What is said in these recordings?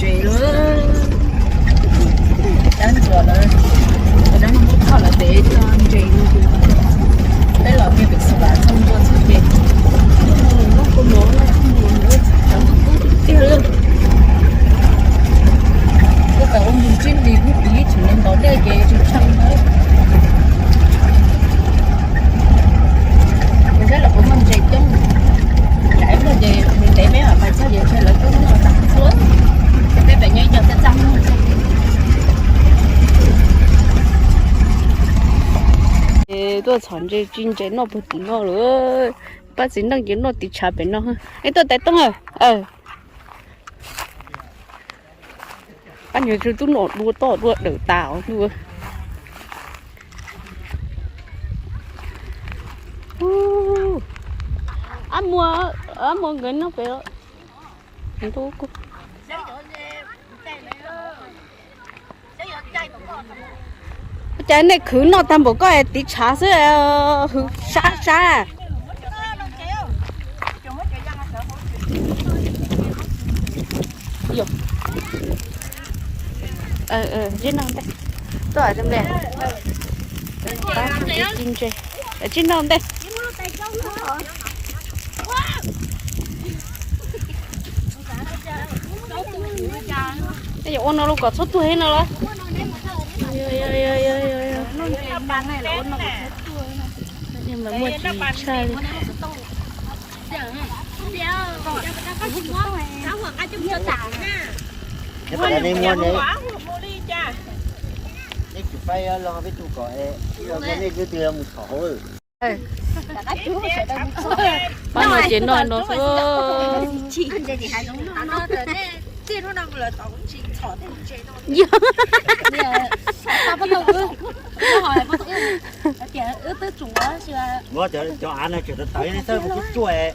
Ntses lawm, dab ntsuas lawm, cov dab no muab txhoj lawm pem cov ntses no. Peb los niaj pem xav txog ntsuas txog ntses, noj kua mov, cov kub kub tiag tiag li. Koj tau ua mus tsib hlis kub tiv tseem ntov dej ces tsis tshee lawm. Kuv saib lawv puas muaj ntses coob, tsam ib pliag ces ntev ntev peb mam pais txog ces ntshe lawv twb noj tas txhua, ces peb pem nyob ib co txaj txaj muag. Ces tuaj txhom ntses tsis ntses noj puag tim no lawm. Pab txiv neej ces noj tiv tshav pem no. Es tuaj tais tooj. Pab niag tub noj dua toj dua dawm tas os. Ab muag, ab muag nkawd noj pem. Ua cas nej khwv noj tag npaum koj tiv tshav xwb, hwv sab sab. Zib no ntej, tuaj, zib no ntej. Ua no los kom txhob tuag thiab no los? Muaj tsis tshaj li. Nej tsis faib los peb tug kom, nej twb twg mus txhom hauv. Pab no ces noj no xwb. Ua cov av no tseem tawv tawv, nej txhob kuv tsuaj,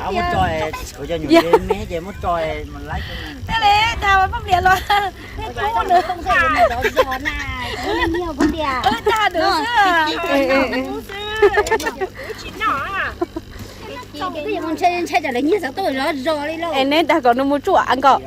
av muab tso, khaws cov nyuam me ces muab tso mas laib. Es neb dag kom nws mus tsuaj av nkaus.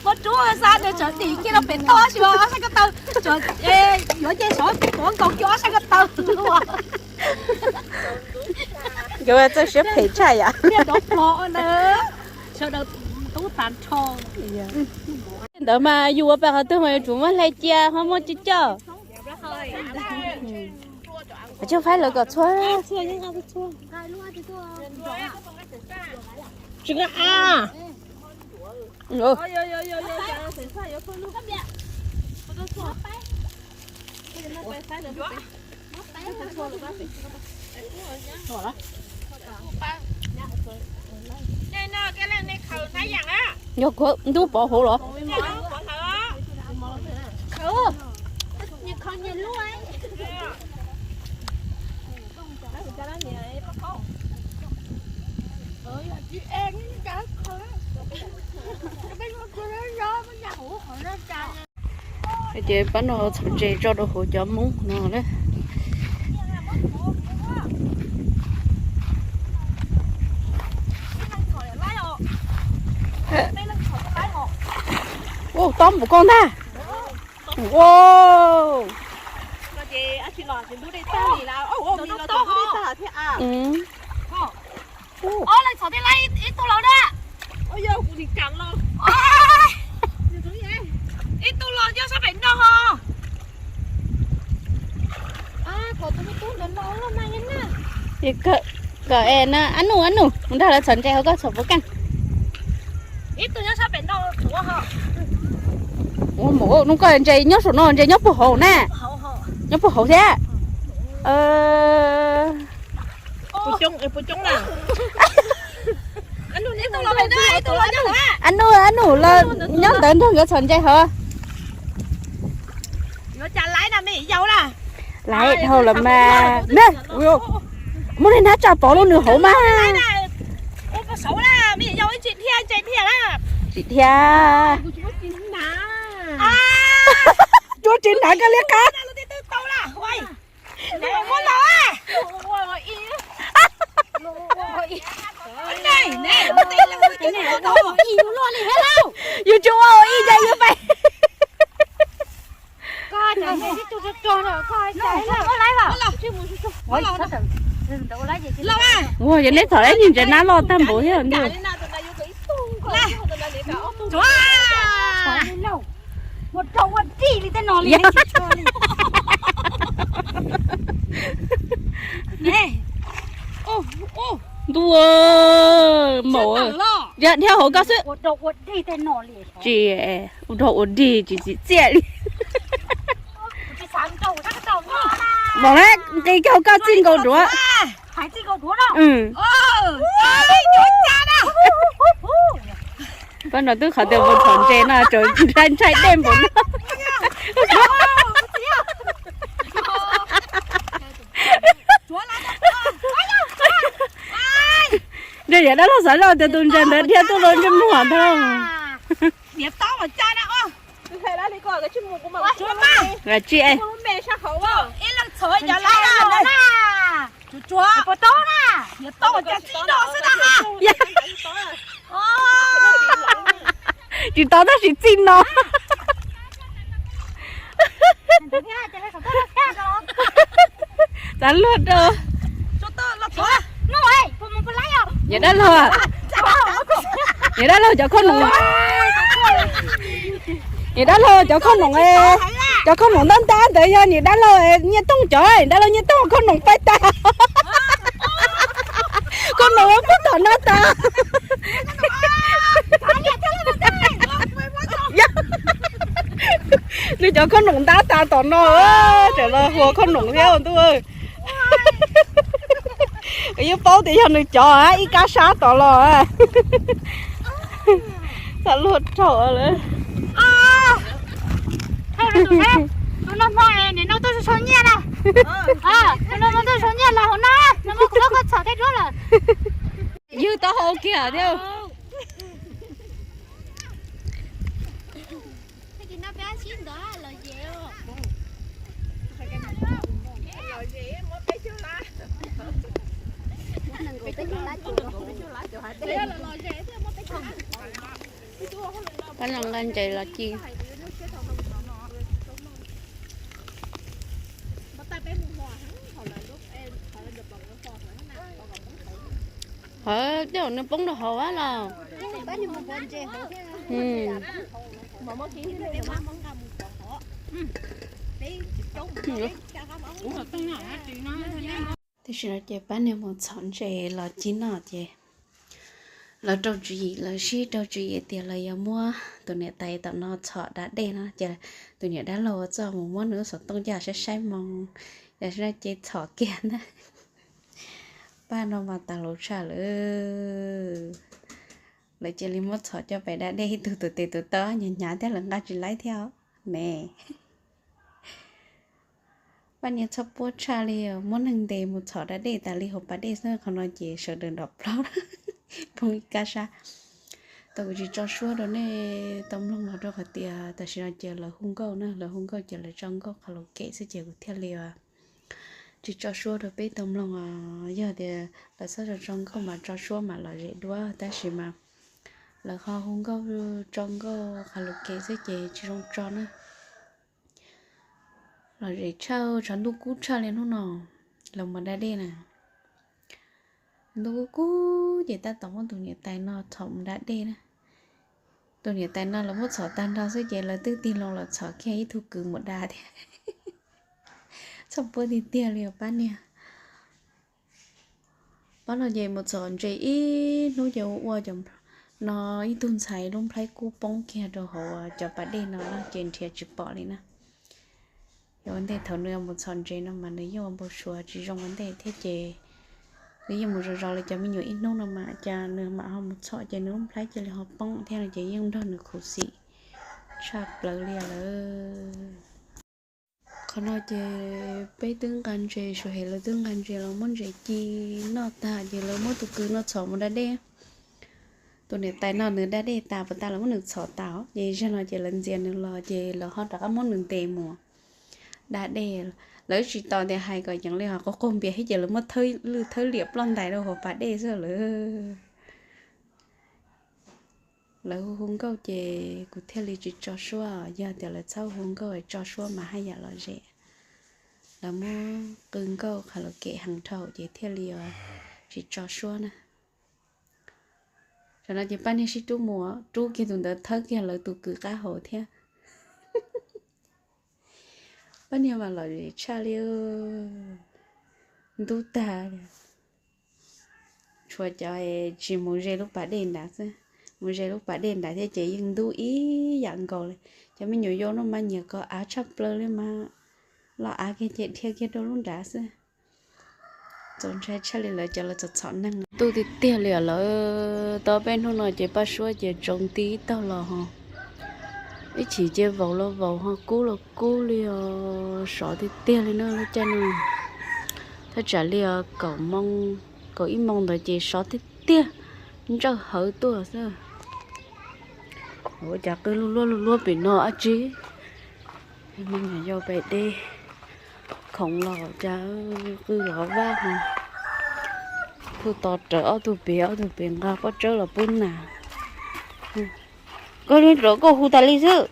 Muab rub xa nws tsawv tim kiag rau pem toj si os, sab ko taw, yuav ces sov tuav nkaus kiag ob sab ko taw. Nkawd txawj siab phem tshaj yam. Niag dov plho na, sawv daws tub tas nrho. Ntawd mas yus ua pem qhov twg mas yuav tsum muab hle cia ho muaj coj coj. Tsis faib lawv kom txhua. Tsis a. Yog kuv ntub pov hauv los? Ces pab no txhom ntses tso rau hauv cov Hmoob no na. Ua tob npaum koj ntag. Ua, ib tug los nyob sab pem no ho. Kom es na, ab nuj, ab nuj, mus nrog lawv txhom ntses hauv, koj txhom puas keej? Ua mus, nub koj ntses nyob saum no, ntses nyob puag hauv na. Nyob puag hauv thiab. Ab nuj, ab nuj los nyob ntawd nrog nkawd txhom ntses hauv. Laiv dhau lawm mas. Muab niag hnab tsa pov rau nws hauv mas. Tsis dhia. Tsis nrad koj liab qab. Yus tsis ua ib ces yus pais. Ua yog neb txhom ib nyuag ntses nab loj tag npaum thiab ntuj. Ntuj, maum, yog dhia hauv koj xwb. Tsis, ua rau ua dig tsis txim txiaj li. Maum na, nqis kiag hauv koj txij nkaus duav. Pab no twb qhov tias mus txhom ntses no tseem ntshai ntshai dej npaum no. Ntshe yawm dab laug xav zoj tias tus ntses ntawd dhia tuaj rau ntsej muag ntag. Tsis tau tab sis txij no. Txav luag rau. Yawm dab laug, yawm dab laug cov khoom noom, yawm dab laug cov khoom noom, cov khoom noom ntab ntab ntawd yog yawm dab laug Nyiaj Tooj cov, dab laug Nyiaj Tooj khoom noom pab tas. Khoom noom puag tom no tas. Nws cov khoom noom ntab tas tom no, tseem los huas khoom noom thiab ntuj. Yeej paub tias yog nws cov ib kab sab tom los. Txav luag rau lawm. Tus no hmo nim no tuaj sau nyiaj na. Tus no tuaj sau nyiaj los hauv no, no muab kuv lub koj txhom tej duab lawm. Ywg taub hau kiag thiab. Pab no nqa ntses los ci. Hov, tej zaum nws poob rau hauv los. Tam sim no ces pab niag mus txhom ntses los ci noj ces lawv rau tswv yim, lawv sib rau tswv yim tias lawv yuav muab tus niam tais tom no txhom da dej no ces tus niam dab laug ua txuj mus muab nws lub xov tooj coj saib saib moo, tam sim no ces txhom kiag ntag. Pab no mas tas lus tshaj lawm. Lawv cia li muab txhom coj pais da dej ib tug tus tes tus taw hnyav hnyav thiab lawv nqa tsis laib thiab ne. Pab niag txhob puab tshaj li, muab neeg ntes mus txhom da dej tas li hauv pas dej xwb, qhov no ces sawv daws nrov plaub poob ib kab sab. Tau kuv tsis tso suab rau nej tau mloog los rau qhov tias tam sim no ces lawv hu nkauj na, lawv hu nkauj ces lawv tso nkauj qhov laus kev xwb ces kuv thiaj li tsis tso suab rau peb tau mloog os. Yog tias lawv txhob tso nkauj mas tso suab mas lom zem dua, tab sis mas lawv ho hu nkauj tso nkauj qhov laus kev xwb ces tsis zoo tso na. Lom zem tshaj, tshav ntuj kub tshaj li hnub no, lawv mus da dej na. Ntuj kub kub ces tab tom muab tus niam tais no txhom mus da dej na. Tus niam tais no lawv muab txhom tag nrho xwb ces lawv twb tig loo los txhom kiag ib tug kwv mus da thiab. Txhob puab tiag tiag li os pab niag. Pab no ces mus txhom ntses ib hnub ces ua ua cov no ib tug ntxhais lub nplhaib kub poob kiag rau hauv cov pas dej no ces nrhiav tsis pom li na. Yog ua ntej thaum nws mus txhom ntses no mas nws yeej ua npau suav tsis zoo ua ntej thiab ces nws yeej mus zov zov li cov me nyuam ib hnub no mas cas nws mam ho mus txhom ces nws lub nplhaib cia li ho poob thiab no ces yeej nrog nws khuv xim tshaj plaws li lawm. Qhov no ces peb twb nqa ntses, Suav Hem lawv twb nqa ntses los muab ntses ci noj tag ces lawv muab tus kwv no txhom mus da dej. Tus niam tais no nws da dej tas puas tas lawv muab nws txhom tas os, ces zaum no ces lawv ntxias nws los ces lawv ho rov qab muab nws ntes mus. Da dej, lawv tsis tau tias hais kom yees li ho quag quag npias thiab ces lawv muab thawb lwj thawb liam ploj ntais rau hauv pas dej xwb lawm. Lawv hu hu nkauj ces kuv thiaj li tsis tso suab, yog tias lawv txhob hu nkauj tso suab mas haj yam lom zem. Lawv muab qw nkauj qhov lawv kem heev dhau ces thiaj li tsis tso suab na. Tam no ces pab niag sib rub mus, rub kiag tus ntawd thawb kiag lawv tus kwv qab hauv thiab. Pab niag mas lom zem tshaj li, ntub tag li. Tshuav cov tsis mus ze lub pas dej nrad xwb, mus ze lub pas dej nrad thiab ces yeej ntub ib yam nkaus li. Cov me nyuam yaus no mas nyiam kov av tshaj plaws li mas, los av kiag ces dhia kiag rau lub nrad xwb. Txaus ntshai tshaj li lawv cov lawv txom txom neeg. Ntuj tiag tiag li os lawv, tau peb hnub no ces paj suab ces tsaus nti ib tag los ho, ib chim ces vaus los vaus ho kub los kub li os, sov tiag tiag li na lub caij no. Thaj tsam li os kaum moo, kaum ib moo ntawd ces sov tiag tiag, ntsawj hawv tuaj xwb. Ua cas qw luag luag luag luag pem no dab tsi? Me nyuam yaus pem deb khoov los cas qw los vaj ho, kuj tos rawv ob tug pem, ob tug pem nqa pob tsawb los pub nas. Koj nim rov koj hu tas li xwb.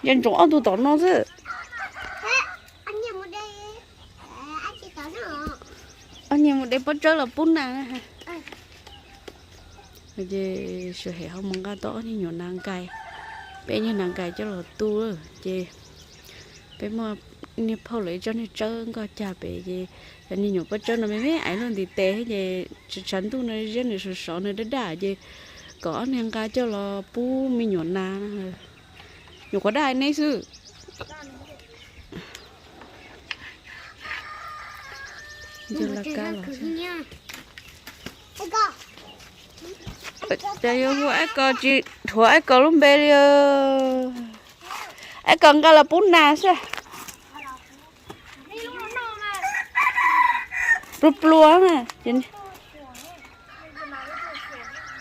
Nco ntsoov ob tug tom no xwb. Ob niag mus de pob tsawb los pub nas. Ces sawv hem ho mus nqa tau ob niag nyuam nas nkais, peb niag nas nkais coj los tu lawm ces peb muaj niag phauj lawv ib tsob niag tsawb nkoj cag pem ces cov niag nyuam pob tsawb no me me aiv luaj ntiv tes ces tshav ntuj no ziab nws sov sov nws daj daj ces kom ob niag nqa coj los pub me nyuam nas. Nyuam qhuav daj neb xwb. Ces yuav hu Aib Kos tsis dhuav Aib Kos lub npe li. Aib Kos nqa los pub nas xwb. Pluag pluag na,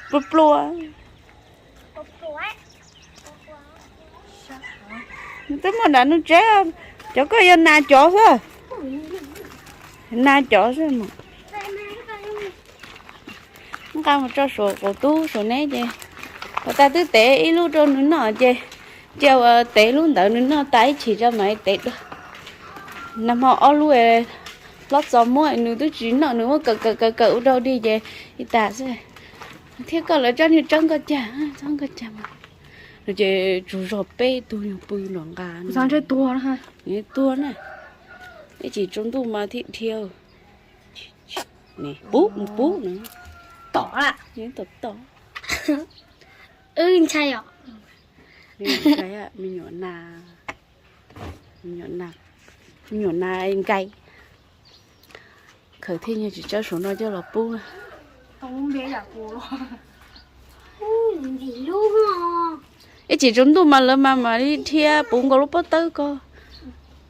pluag pluag. Twb muaj nram nws tsev, cov koj yog nas cov xwb. Nas cov xwb mas. Nqa mus tso suav qaum tub suav neb ces, ua tas twb tev ib lub rau nws noj ces, cia ua tev lub ntawd nws noj tas ib chim tso mam tev dua. Nag hmo ob lub hlob txos muab nws twb tsis noj nws muab kawm kawm kawm kawm ua rau dig ces ib tas xwb. Thiab koj lawv tsob niag tsob nkoj cag, tsob nkoj cag mas, no ces tsuas zog peb tug yog pw nram nqa, tuag na, ib chim tsaus ntuj mas thiaj dhia. Pub pub na, tom tom. Ntshai os. Me nyuam nas, me nyuam nas nkais. Khawv thiaj nyuag tsis tsawb saum no coj los pub na. Ib chim tsaus ntuj mas lawv mas mam li dhia puv nkaus lub pob tawb ko.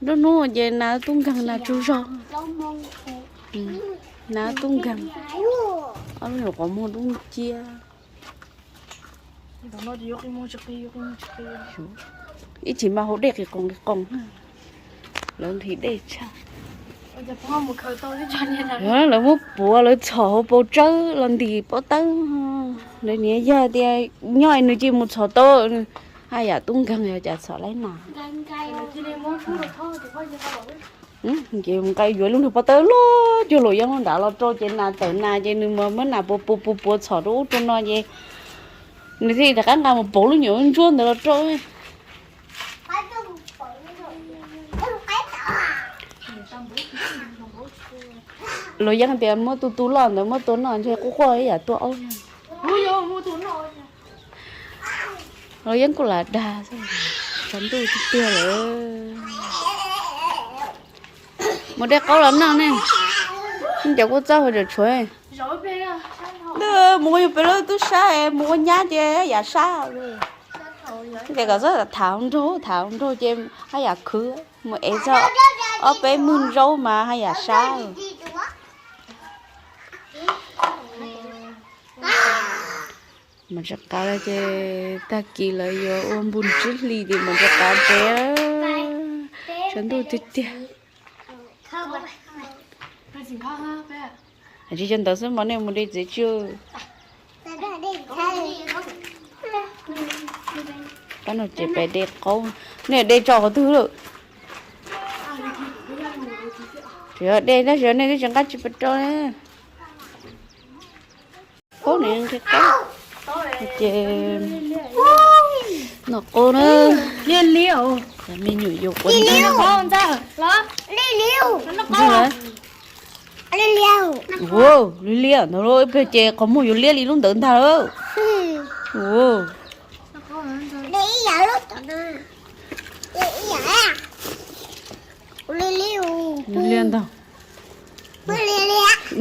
Nruab hnub ces nas tub nkeeg nas tsaug zog. Nas tub nkeeg. Ob lub nyuam qhuav muag dub nciab. Ib chim mas haus dej qis qoos qis qoos, lawv nqhis dej tshaj. Lawv muab puav lawv txhom hauv paus tsawb los ntim pob tawb. Lawv niam yog tias nyob nws cia mus txhom tau, haj yam tub nkeeg yog cas txhom laib nas. Ces nqa yuav lub niag pob tawb loj cuag luam yeeb nram los rau ces nas tawm nas ces nws muab nas puav puav puav puav txhom rau ub rau no ces nws thiaj rov qab nqa mus pauv lub nyuam ntsuab ntawd los rau. Luam yeeb tias muab tus tu loj ntawd muab tua noj ntshe quaj quaj ib yam tua aub. Luam yeeb kuj lam dag, tshav ntuj tiag tiag lawm. Mus de qaub los noj ne. Cov kuj txob hauv tshuav. Mus ua yus pem lub tub sab mus ua nyab ces yam sab. Ces kom txhob tham nraug, tham nraug ces haj yam khwv. Mus ev txog ob peb mwg zaub mas haj yam sab. Mas tsis qab ces tag kis lawv yuav ua npun tsib hlis ces mas tsis qab tsev. Cov ntuj tiag tiag. Tsis cov ntawd xwb mas nej mus de txiv tsis. Kab no ces pais de qaub. Nej de tso qhov twg lawm? Tsis yog de tab sis nej twb tsis nqa tsis pais rau. Qaub ne, nqi qaub. Ces noj qaub na. Me nyuam yaus quav ntag. Ua, liab liab ntag lauj, ib pliag ces qhov muag yuav liab li lub ntawd ntag lauj. Ua, liab ntag.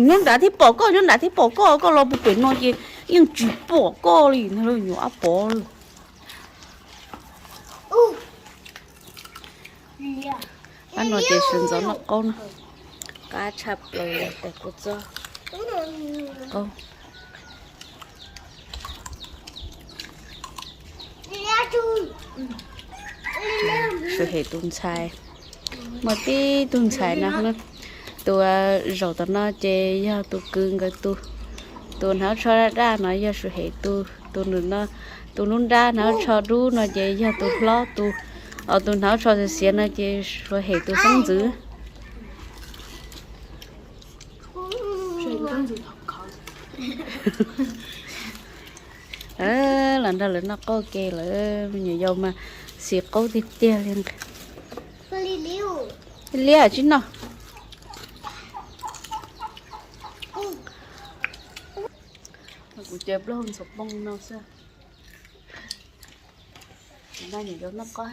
Nyob nrad thiab pom koj, nyob nrad thiab pom koj, koj los puag pem no ces yeej tsis pom koj li ntag lauj, nyuam ab pov. Pab no ces sawv ntxov noj qaub no. Qab tshaj plaws tais kuv txob qaub. Sawv hem tus ntxhais, muaj tib tug ntxhais no, tus zaum tom no ces yog tus kwv nkawd tus, tus hnav tsho daj daj no yog sawv hem tus, tus nws no, tus lub nrab hnav tsho dub no ces yog tus hlob tus, tus hnav tsho xiav xiav no ces sawv hem tus xeeb ntxwv. Los nrog lawv noj qaub ke lawm, me nyuam yaus mas xis qaub tiag tiag li. Liab tsis noj. Kuv ces plaub hau ntxhov poob no xwb. Noj qaub.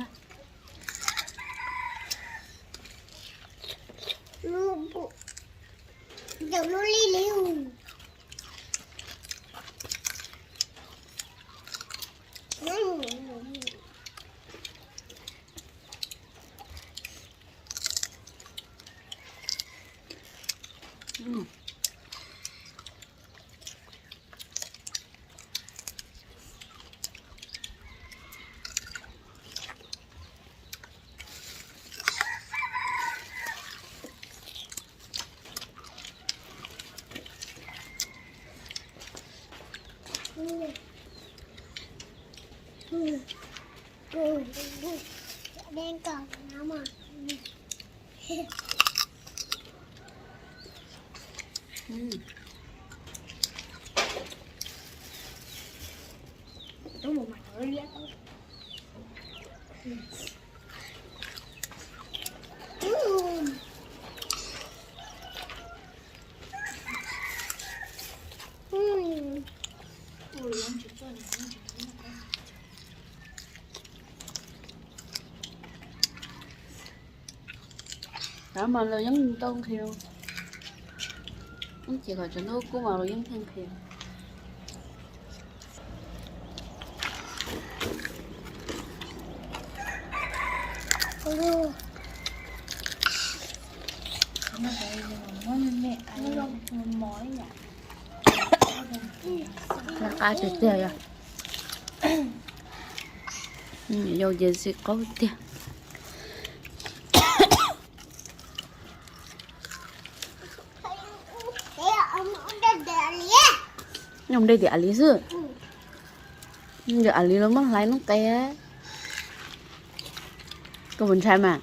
Mas los yeej tau nqhis, ces kom tsaus ntuj kub mas los yeej nqhis. Qab tiag tiag yog. Yau ces xis qaub tiag. Nyob dej tim a li xwb. Ntawm a li los muab hlais noob qes. Koj puas ntshai mas?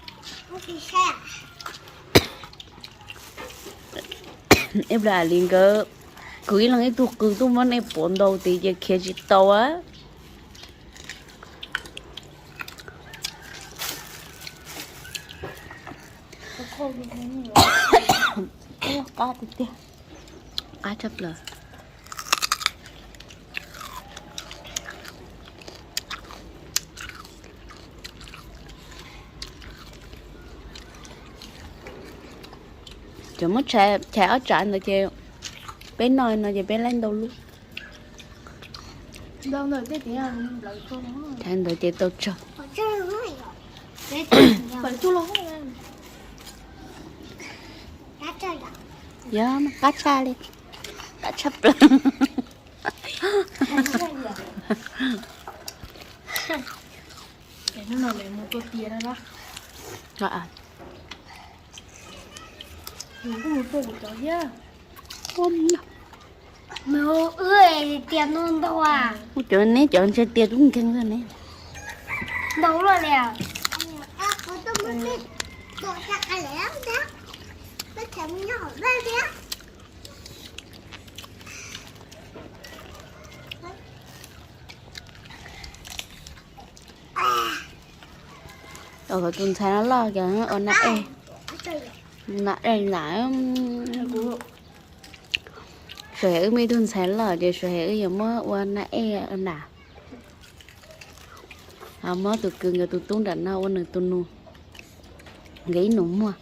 Ib pliag a li nkawd kwv ib leeg ib tug qws tuaj muab nej puav ntaus tid ces khiav tsis tau a. Qab tiag tiag, qab tshaj plaws. Cov muab chais ob tsam ntawd ces peb noj no ces peb laib ntau lub. Chais ntawd ces tau tsawg. Yog qab tshaj li, qab tshaj plaws. Hnub no lawv mus tua tias no. Mus tua kuv cov thiab. Mus tias ntau ntau a. Mus cov neb cov ntshe tias kub nkeeg lawm ne. Ntau luaj li. Tus ntxhais no loj ces ua na e, na e na. Sawv hais wb muaj ib tug ntxhais loj ces sawv hais wb yuav muab ua na e na. Muab tus kwv nkawd tus tub nram no ua nws tus nus, nkawd ib nus muag.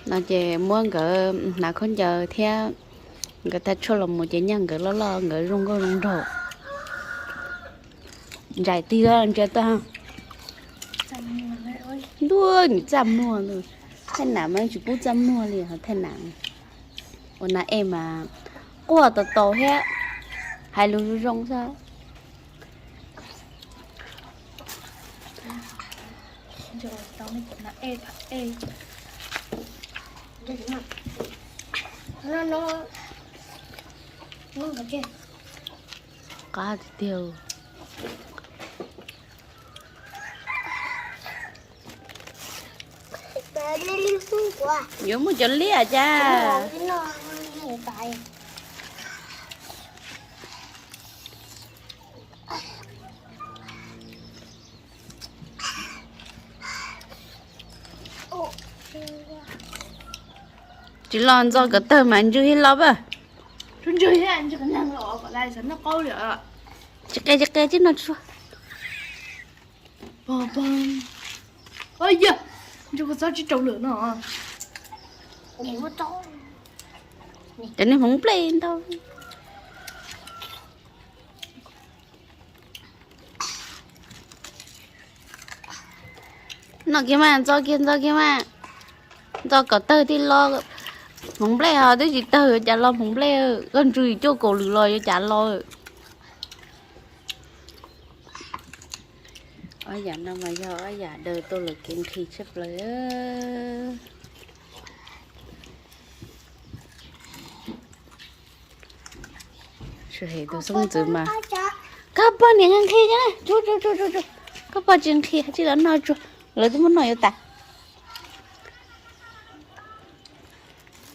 No ces muab nkawd hnav khaub ncaws thiab nkawd thaj tshuaj los mus ces nyaj nkawd loj loj nkawd zoo nkauj zoo nraug. Ntsais tig ntsia tag. Ntuj, nim txaj muag, thaj nam mas tsis pub txaj muag li, thaj nam ua na e mas quaj tau tau thiab hais lus zoo zoo xwb. Qab tiag tiag. Yuav muaj cov liaj cas. Tsis los ntxo kom tawg mas ntsws ib lo pab. Tsis qe tsis qe tib no tsuag. Cov niag hmoov nplej ntau. Noj kiag mas, ntxo kiag, ntxo kiag mas. Ntxo kom tawg tij lo. Hmoov nplej ho twb tsis tawg yuav cas lo hmoov nplej, koj ntsws cuaj kaum lwm los yuav cas lo. Ob yam no mas yog ob yam daws tau lawm kev nqhis tshaj plaws. Sawv hem tus xeeb ntxwv mas, koj pog niam nqhis, koj pog tsis nqhis tsis los noj tsuag, lawv twb muab noj yuav tas.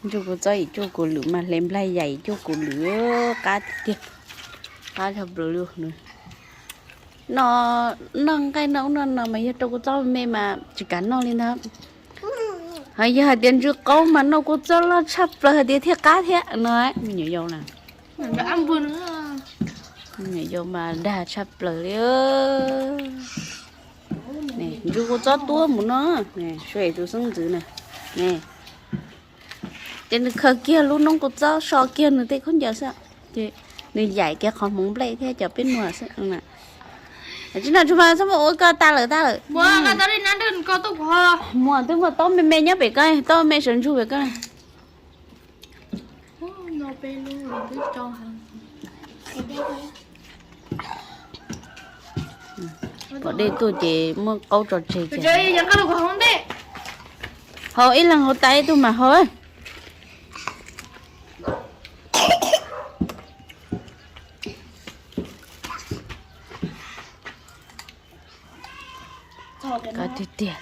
Ntsuj kuv txob ib cuaj kuv lwm mas hle nplaig yam ib cuaj kuv lwm, qab tiag, qab tshaj plaws li. No, noj nqaij noj ub noj no mas yog rau kuv txob me mas tsis kam noj li ntag. Ho yog hais tias ntsws qaub mas noj kuv txob loj tshaj plaws hais tias thiaj qab thiab no. Me nyuam yaus na, me nyuam yaus mas dag tshaj plaws li. Ntsws kuv txob tuab mus no, sawv hem tus xeeb ntxwv na. Ces nws khaws kiag lub noob kuv txob so kiag nws tej khaub ncaws xwb, ces nws yaim kiag qhov hmoov nplej thiab cov peb muag xwb. Tsis noj tsuag mas txhob muab ua koj tas lawm tas lawm. Muag twb muaj taub me me nyob pem ko, taub me sawv ntsug pem ko. Pom dej tuaj ces muab qaub tso tseg ces haus ib leeg haus tas ib tug mas haus. Tiag tiag.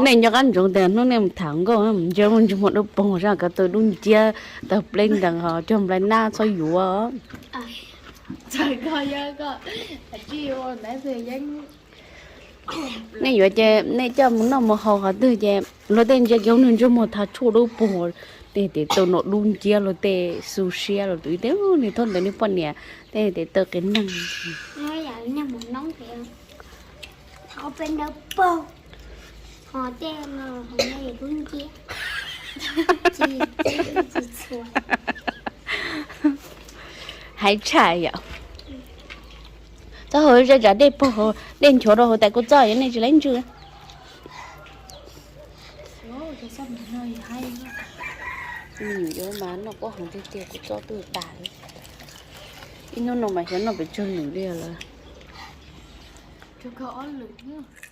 Nej nco qab ntsoov tias hnub nej mus tham nkauj ntsia muaj ntsej muag dawb paug sab ko taw dub nciab, tawg pleb ntees ho cog nplai nab txhob yuav. Nej yuav ces nej coj mus noj mus haus qhov twg ces luag tej ntsia kiag nws ntsej muag tha tshuaj dub paug, tej tes taw no dub nciab, luag tej xu siab los tus ib teg, nws thaum ntawd nws poj niam tej tes taw qias neeg. Hais tshaj yom. Txhob haus zaj tsam dej paug, dej nchuav rau hauv tais kuv txob yog nej tsis laib ntsws. Ua cas xab maim no yog hais, Me nyuam yuav mas noj pob heev tiag tiag, kuv txob twb tas li. Ib hnub no mas xyov noj pes tsawg lwm li lawm. Tsawg kawg ob lwm thiab.